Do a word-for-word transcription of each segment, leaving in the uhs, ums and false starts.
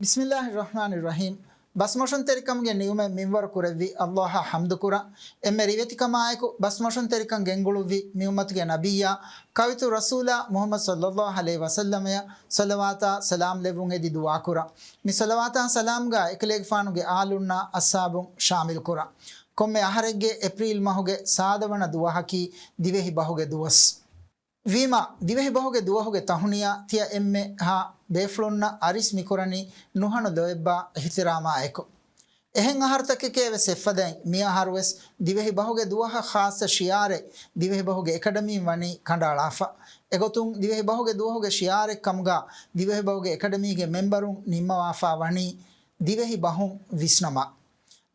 ބިސްމިއްލާހި ރަޙްމާނި ރަޙީމް. ބަސްމޮށުންތެރިކަމުގެ ނިޢުމަތް މިންވަރު ކުރެއްވި ﷲ އަށް ޙަމްދުކުރަން. އެންމެ ރިވެތިކަމާއެކު، ބަސްމޮށުންތެރިކަން ގެންގުޅުއްވި މި އުއްމަތުގެ ނަބިއްޔާ، ކައުއިތުރު ރަސޫލާ މުޙައްމަދު ޞައްލައްލާހު ޢަލައިހި ވަސައްލަމަޔަށް ޞަލަވާތާ ސަލާމް ލެއްވުން އެދި ދުޢާކުރަން. މި ޞަލަވާތާ ސަލާމްގަ އެކަލޭގެފާނުގެ އާލުންނާ އަޞްޙާބުން ޝާމިލްކުރަން. ކޮންމެ އަހަރެއްގެ އޭޕްރީލް މަހުގެ ސާދަވަނަ ދުވަހަކީ ދިވެހި ބަހުގެ ދުވަސް. ވީމާ، ދިވެހި ބަހުގެ ދުވަހުގެ ތަހުނިޔާ ތިޔަ އެންމެހާ ބޭފުޅުންނަށް އަރިސް މިކުރަނީ ނުހަނު ލޯތްބާ އިޙްތިރާމާއެކު. އެހެން އަހަރުތަކެކޭ ވެސް އެއްފަދައިން، މިއަހަރު ވެސް ދިވެހި ބަހުގެ ދުވަހަށް ޚާއްޞަ ޝިޢާރެއް ދިވެހި ބަހުގެ އެކަޑަމީން ވަނީ ކަނޑައަޅާފަ. އެގޮތުން ދިވެހި ބަހުގެ ދުވަހުގެ ޝިޢާރެއް ކަމުގަ ދިވެހި ބަހުގެ އެކަޑަމީގެ މެމްބަރުން ނިންމަވާފަ ވަނީ ދިވެހި ބަހުން ވިސްނަމާ.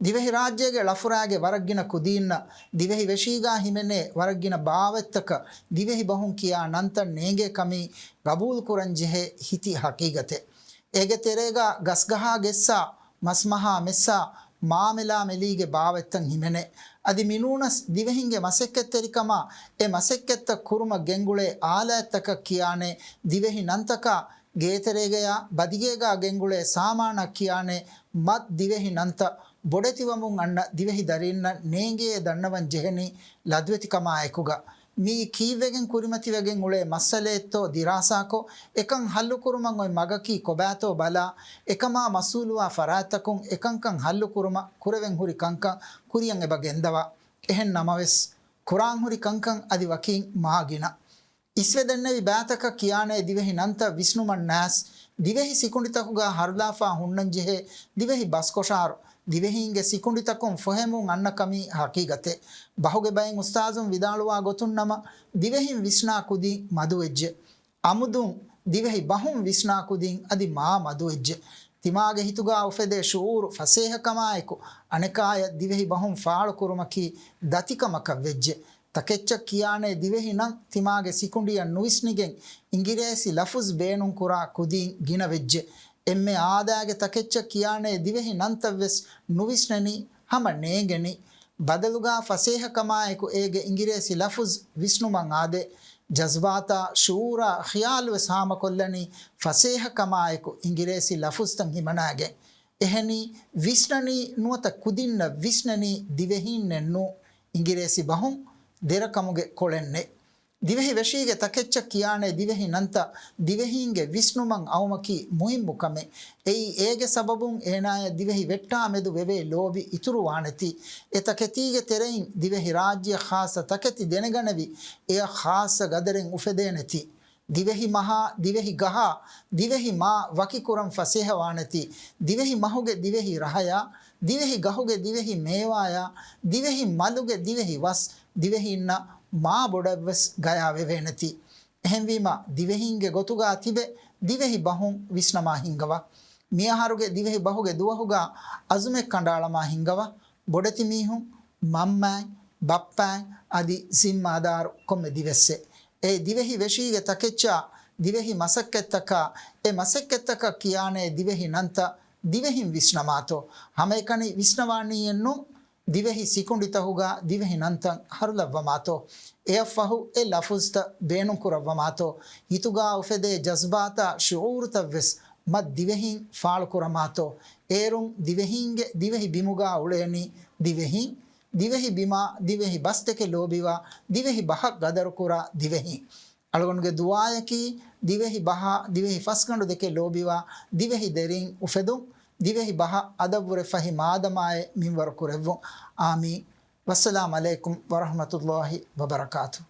ދިވެހިރާއްޖޭގެ ޅަފުރާގެ ވަރަށްގިނަ ކުދީންނަށް ދިވެހި ވެށީގާ ހިމެނޭ ވަރަށްގިނަ ބާވަތްތަކަށް ދިވެހި ބަހުން ކިޔާ ނަންތައް ނޭނގޭ ކަމީ ގަބޫލުކުރަން ޖެހޭ ހިތި ހަޤީގަތެއް. އޭގެ ތެރޭގާ ގަސްގަހާ ގެއްސާ، މަސްމަހާ މެއްސާ، މާމެލާ މެލީގެ ބާވަތްތައް ހިމެނޭ. އަދި މިނޫނަސް ދިވެހިންގެ މަސައްކަތްތެރިކަމާ އެ މަސައްކަތްތައް ކުރުމަށް ގެންގުޅޭ އާލާތްތަކަށް ކިޔާނެ ދިވެހި ނަންތަކާ، ގޭތެރޭގަޔާ ބަދިގޭގާ ގެންގުޅޭ ސާމާނަށް ކިޔާނެ މަ ދިވެހި ނަންތައް. ބޮޑެތިވަމުން އަންނަ ދިވެހި ދަރީންނަށް ނޭނގޭ ދަންނަވަން ޖެހެނީ ލަދުވެތިކަމާއެކުގަ. މިއީ ކީއްވެގެން ކުރިމަތިވެގެން އުޅޭ މައްސަލައެއްތޯ ދިރާސާކޮށް، އެކަން ހައްލުކުރުމަށް އޮތް މަގަކީ ކޮބާތޯ ބަލާ، އެކަމާ މަސްއޫލުވާ ފަރާތްތަކުން އެކަންކަން ހައްލުކުރުމަށް ކުރެވެން ހުރި ކަންކަން ކުރިޔަށް އެބަ ގެންދަވާ. އެހެން ނަމަވެސް، ކުރާން ހުރި ކަންކަން އަދި ވަކީން މާ ގިނަ. އިސްވެ ދެންނެވި ބައިތަކަށް ކިޔާނޭ ދިވެހި ނަންތައް ވިސްނުމަށް ނާސް، ދިވެހި ސިކުނޑިތަކުގަ ހަރުލާފާ ހުންނަންޖެހޭ ދިވެހި ބަސްކޮށާރު، ދިވެހީންގެ ސިކުނޑިތަކުން ފޮހެމުން އަންނަ ކަމީ ހަޤީގަތެއް. ބަހުގެ ބައެއް އުސްތާޒުން ވިދާޅުވާ ގޮތުން ނަމަ، ދިވެހިން ވިސްނާ ކުދިން މަދުވެއްޖެ. އަމުދުން ދިވެހި ބަހުން ވިސްނާ ކުދިން އަދި މާ މަދުވެއްޖެ. ތިމާގެ ހިތުގާ އުފެދޭ ޝުޢޫރު ފަސޭހަކަމާއެކު، އަނެކާޔަށް ދިވެހި ބަހުން ފާޅުކުރުމަކީ ދަތިކަމަކަށް ވެއްޖެ. ތަކެއްޗަށް ކިޔާނޭ ދިވެހި ނަން ތިމާގެ ސިކުނޑިއަށް ނުވިސްނިގެން އިނގިރޭސި ލަފުޒް ބޭނުންކުރާ ކުދީން ގިނަ ވެއްޖެ. އެންމެ އާދައިގެ ތަކެއްޗަށް ކިޔާނޭ ދިވެހި ނަންތައްވެސް ނުވިސްނެނީ ހަމަ ނޭނގެނީ. ބަދަލުގާ ފަސޭހަކަމާއެކު އޭގެ އިނގިރޭސި ލަފުޒް ވިސްނުމަށް އާދޭ. ޖަޒްބާތާ، ޝުޢޫރާ، ޚިޔާލުވެސް ހާމަކޮށްލަނީ ފަސޭހަކަމާއެކު އިނގިރޭސި ލަފުޒްތައް ހިމަނާގެން. އެހެނީ، ވިސްނަނީ ނުވަތަ ކުދިންނަށް ވިސްނަނީ ދިވެހީންނެއް ނޫ، އިނގިރޭސި ބަހުން ދެރަކަމުގެ ކޮޅެއްނެއް. ދިވެހި ވެށީގެ ތަކެއްޗަށް ކިޔާނޭ ދިވެހި ނަންތައް ދިވެހީންގެ ވިސްނުމަށް އައުމަކީ މުހިއްމު ކަމެއް. އެއީ އޭގެ ސަބަބުން އޭނާޔަށް ދިވެހި ވެއްޓާ މެދު ވެވޭ ލޯބި އިތުރުވާނެތީ. އެ ތަކެތީގެ ތެރެއިން ދިވެހިރާއްޖެއަށް ޚާއްޞަ ތަކެތި ދެނެގަނެވި، އެއަށް ޚާއްޞަ ގަދަރެއް އުފެދޭނެތީ. ދިވެހި މަހާ، ދިވެހި ގަހާ، ދިވެހި މާ ވަކިކުރަން ފަސޭހަވާނެތީ. ދިވެހި މަހުގެ ދިވެހި ރަހަޔާ، ދިވެހި ގަހުގެ ދިވެހި މޭވާޔާ، ދިވެހި މަލުގެ ދިވެހި ވަސް، ދިވެހީންނަށް މާ ބޮޑަށްވެސް ގަޔާވެވޭނެތީ. އެހެންވީމަ، ދިވެހީންގެ ގޮތުގާ ތިބެ ދިވެހި ބަހުން ވިސްނަމާ ހިންގަވާ. މިއަހަރުގެ ދިވެހި ބަހުގެ ދުވަހުގާ އަޒުމެއް ކަނޑައަޅަމާ ހިންގަވާ. ބޮޑެތި މީހުން، މަންމައިން، ބައްޕައިން އަދި ޒިންމާދާރު ކޮންމެ ދިވެއްސެއް. އެ ދިވެހި ވެށީގެ ތަކެއްޗާ، ދިވެހި މަސައްކަތްތަކާ، އެ މަސައްކަތްތަކަށް ކިޔާނޭ ދިވެހި ނަންތައް ދިވެހިން ވިސްނަމާތޯ؟ ހަމައެކަނި ވިސްނަވާނީއެއްނު، ދިވެހި ސިކުނޑިތަހުގާ ދިވެހި ނަންތައް ހަރުލައްވަމާތޯ؟ އެއަށްފަހު އެ ލަފުޒްތައް ބޭނުންކުރައްވަމާތޯ؟ ހިތުގާ އުފެދޭ ޖަޒްބާތާ ޝުޢޫރުތައްވެސް މަ ދިވެހިން ފާޅުކުރަމާތޯ؟ އޭރުން ދިވެހީންގެ ދިވެހި ބިމުގާ އުޅޭނީ ދިވެހީން. ދިވެހި ބިމާ ދިވެހި ބަސްދެކެ ލޯބިވާ، ދިވެހި ބަހަށް ގަދަރުކުރާ ދިވެހީން. އަޅުގަނޑުގެ ދުޢާޔަކީ، ދިވެހި ބަހާ ދިވެހި ފަސްގަނޑު ދެކެ ލޯބިވާ، ދިވެހި ދެރިން އުފެދުން، ދިވެހި ބަހަށް އަދަށްވުރެ ފަހި މާދަމާއެއް މިންވަރު ކުރެއްވުން. އާމީން. ވައްސަލާމް ޢަލައިކުމް ވަރަޙްމަތުﷲި ވަބަރަކާތުހު.